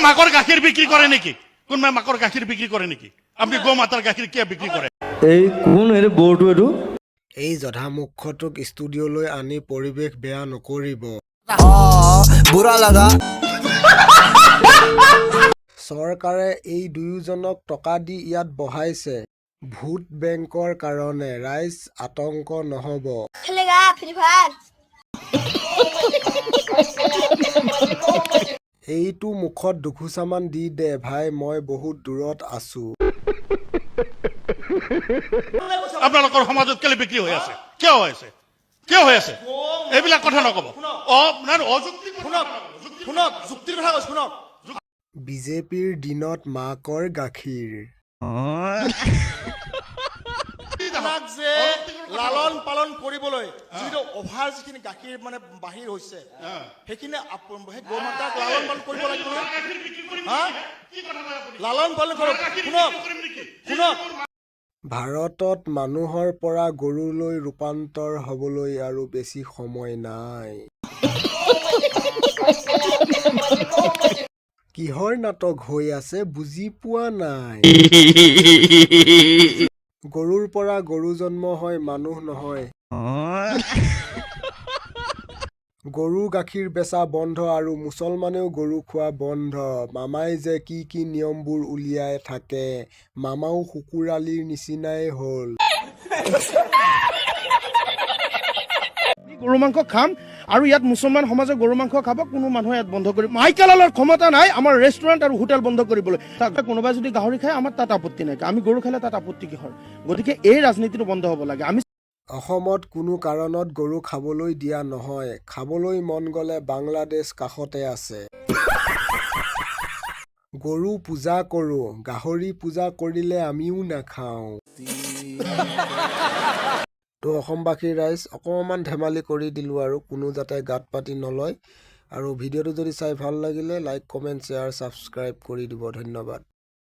মাকৰ গাখীৰ বিক্ৰী কৰে নেকি? কোনোবাই মাকৰ গাখীৰ বিক্ৰী কৰে নেকি? আপুনি গৌ মাতাৰ গাখীৰ কিয় বিক্ৰী কৰে? এই কোন এইটো বৰটো এইটো? এই জধামূৰ্খটোক ষ্টুডিঅ'লৈ আনি পৰিৱেশ বেয়া নকৰিব। बुरा लगा। চৰকাৰে এই দুয়োজনক টকা দি ইয়াত বহাইছে ভোট বেংকৰ কাৰণে। ৰাইজ আতংক নহ'ব। खेलेगा फ्री फायर। এইটো মুখত দুঘোচামান দি দে ভাই, মই বহুত দূৰত আছো। আপোনালোকৰ সমাজত কেলে বিক্ৰী হৈ আছে? কিয় হৈ আছে? কিয় হৈ আছে? এইবিলাক কথা নক'ব। অ নাই, অযুক্তি। শুনক, শুনক, যুক্তিৰ কথা কৈছো, শুনক। বিজেপিৰ দিনত মাকৰ গাখীৰ। আপোনাক যে লালন পালন কৰিবলৈ যিটো অভাৰ যিখিনি গাখীৰ মানে বাহিৰ হৈছে, সেইখিনি সেই গৌ মাতাক লালন পালন কৰিব লাগিব নহয়। হা? লালন পালন কৰক। শুনক, শুনক। ভাৰতত মানুহৰ পৰা গৰুলৈ ৰূপান্তৰ হবলৈ আৰু বেছি সময় নাই। কিহৰ নাটক হৈ আছে বুজি পোৱা নাই। গৰুৰ পৰা গৰু জন্ম হয়, মানুহ নহয়। গৰু গাখীৰ বেচা বন্ধ আৰু মুছলমানেও গৰু খোৱা বন্ধ। মামাই যে কি কি নিয়মবোৰ উলিয়াই থাকে। মামাও শুকুৰ আলীৰ নিচিনাই হ'ল। গৰু মাংস খাম আৰু ইয়াত মুছলমান সমাজে গৰু মাংস খাব, কোনো মানুহে ইয়াত বন্ধ কৰিব মাইকেলালৰ ক্ষমতা নাই আমাৰ ৰেষ্টুৰেণ্ট আৰু হোটেল বন্ধ কৰিবলৈ। তাত কোনোবাই যদি গাহৰি খায়, আমাৰ তাত আপত্তি নাই। আমি গৰু খালে তাত আপত্তি কিহৰ? গতিকে এই ৰাজনীতিটো বন্ধ হ'ব লাগে। আমি অসমত কোনো কাৰণত গৰু খাবলৈ দিয়া নহয়। খাবলৈ মন গ'লে বাংলাদেশ কাষতে আছে। গৰু পূজা কৰোঁ, গাহৰি পূজা কৰিলে আমিও নাখাওঁ। তো অসমবাসী ৰাইজ, অকণমান ধেমালি কৰি দিলোঁ আৰু কোনো যাতে গাত পাতি নলয়। আৰু ভিডিঅ'টো যদি চাই ভাল লাগিলে লাইক, কমেণ্ট, শ্বেয়াৰ, ছাবস্ক্ৰাইব কৰি দিব। ধন্যবাদ।